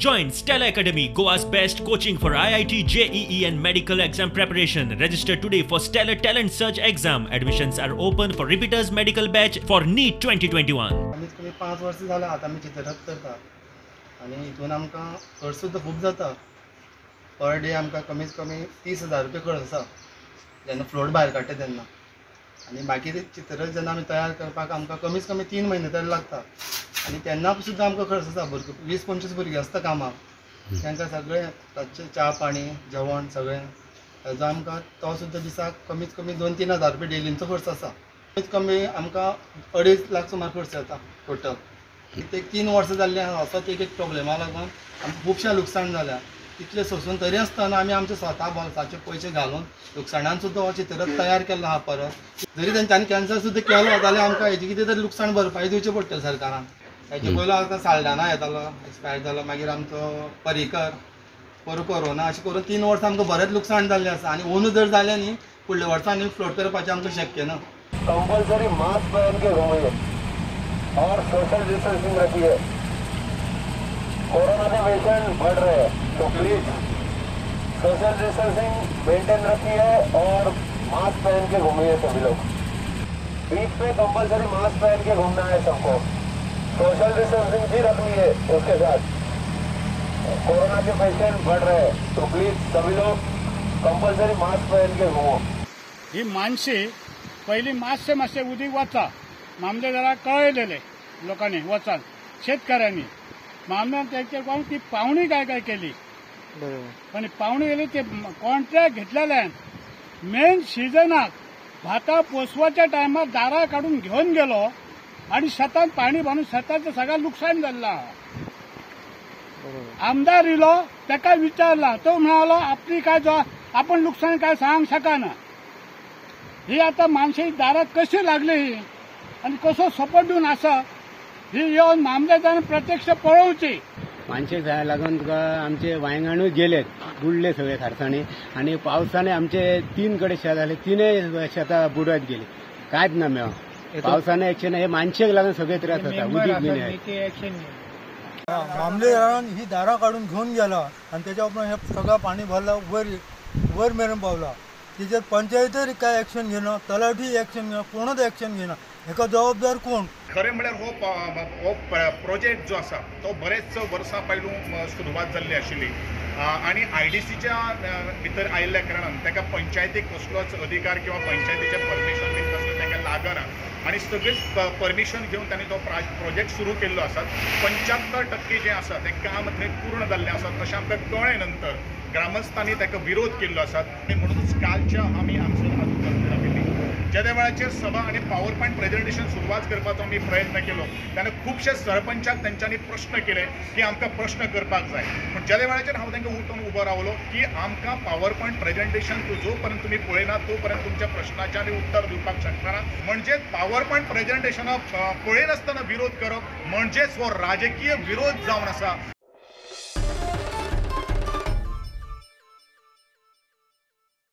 Join Stellar Academy, Goa's best coaching for IIT, JEE and medical exam preparation. Register today for Stellar Talent Search exam. Admissions are open for repeaters medical batch for NEET 2021. कमीत कमी 5 वर्सां जालां आतां आमी चित्ररथ करता आनी हितून आमकां खर्च सुद्दां खूब जाता. पर डे आमकां कमीत कमी 30,000 रुपया खर्च आसा जेन्ना फ्लोट भायर काडटा तेन्ना. आनी बाकी चित्ररथ जेन्ना आमी तयार करपाक आमकां कमीत कमी 3 म्हयने तरी लागता आनी तेन्ना सुद्दां आमकां खर्च आसा. भरपूर 20-25 भुरगीं आसता कामाक, तांकां सगळें रातचें च्या पाणी जेवण सगळें हेजो आमकां तो सुद्दां दिसाक कमीत कमी 2-3 हजार रुपया डेलींचो खर्च आसा. कमीत कमी आमकां 2.5 लाख सुमार खर्च येता टोटल. ते 3 वर्सां जाल्लीं आसा असोच एक एक प्रॉब्लेमा लागून आमकां खुबशें लुकसाण जालां. तितलें सोंसून तरी आसतना आमी आमचे स्वता बोल्साचे पयशे घालून लुकसाणान सुद्दां हो चित्ररथ तयार केल्लो आहा. परत जरी तेंच्यांनी कॅन्सल सुद्दां केलो जाल्यार आमकां हेजी कितें तरी लुकसाण भरपाई दिवची पडटली सरकारान. हेजे पयलो आतां साल्डाना येतालो, एक्सपायर जालो, मागीर आमचो परिकर, परत कोरोना, अशें करून 3 वर्सां आमकां बरेंच लुकसाण जाल्लें आसा. आनी अंदू जर जालें न्ही फुडल्या वर्सा आनी फ्लोट करपाचें आमकां शक्य ना. कंपल्सरी मास्क पहन के घूमिए और सोशल डिस्टेंसिंग रखिए. कोरोना के पेशेंट बढ़ रहे हैं तो प्लीज सोशल डिस्टेंसिंग मेंटेन रखिए और मास्क पहन के घूमिए सभी लोग. बीच में कंपल्सरी मास्क पहन के घूमना है सबको. सोशल डिस्टेंसिंग भी रखनी है उसके साथ. कोरोना के पेशेंट बढ़ रहे हैं तो प्लीज सभी लोग कंपल्सरी मास्क पहन के घूमो. ही मानसी पहिली मातशें मातशें उदीक वता मामलेदाराक कळयलेलें लोकांनी वचान शेतकऱ्यांनी मामल्यान तेंचे कोण ती पावणी काय काय केली पण पावणी केली ते कॉन्ट्रॅक्ट घेतलेल्यान मेन सिजनाक भाता पोसवाच्या टायमार दारां काडून घेवन गेलो आनी शेतान पाणी बांदून शेताचें सगळें लुकसाण जाल्लें आहा. आमदार इलो ताका विचारला तो म्हणालो आपली काय आपण लुकसाण काय सांग शकना. ही आता मानशी दारात कशी लागली ही आनी कसो सपोर्ट दिवन आसा ही येवन मामलेदारान प्रत्यक्ष पळोवची. मानशेक लागून तुका आमचे वायंगणूय गेले, बुडले सगळे खारसाणी आनी पावसाने आमचे 3 कडेन शेत जाले, 3 शेतां बुडत गेली, कांयच ना मेळो. पावसाने एक्शन हे मानशेक लागून सगळे त्रास जाता. उदीक बीन मामलेदारान ही दारां काडून घेवन गेला आनी तेच्या उपरांत हे सगळें पाणी भरला वयर वयर मेरेन पावला. तेचेर पंचायतूय काय एक्शन घेना, तलाठी एक्शन घेना, कोणूच एक्शन घेना. हेका जबाबदार कोण? खरें म्हळ्यार हो प्रोजेक्ट जो आसा तो बरेच वर्सां पयलू सुरवात जाल्ली आशिल्ली आनी आयडीसीच्या भितर आयिल्ल्या कारणान ताका पंचायतीक कसलोच अधिकार किंवा पंचायतीचें परमिशन बीन कसलें ताका लागना आनी सगळीच परमिशन घेवन तांणी तो प्रोजेक्ट सुरू केल्लो आसा. 75% जें आसा तें काम थंय पूर्ण जाल्लें आसा अशें आमकां कळ्ळें नंतर ग्रामस्थांनी ताका विरोध केल्लो आसा आनी म्हणूनच कालच्या आमी हांगसर आज उपस्थित आशिल्ली. ज्या वेळाचेर सभा आनी पावर पॉयंट प्रेझेंटेशन सुरवात करपाचो आमी प्रयत्न केलो तेन्ना खुबशे सरपंचाक तेंच्यांनी प्रश्न केले की आमकां प्रश्न करपाक जाय. पूण ज्या वेळाचेर हांव तांकां उठून उबो रावलो की आमकां पावर पॉयंट प्रेझेंटेशन जो पर्यंत तुमी पळयना तो पर्यंत तुमच्या प्रश्नाचें आमी उत्तर दिवपाक शकना. म्हणजेच पावर पॉयंट प्रेझेंटेशना पळयनासतना विरोध करप म्हणजेच हो राजकीय विरोध जावन आसा.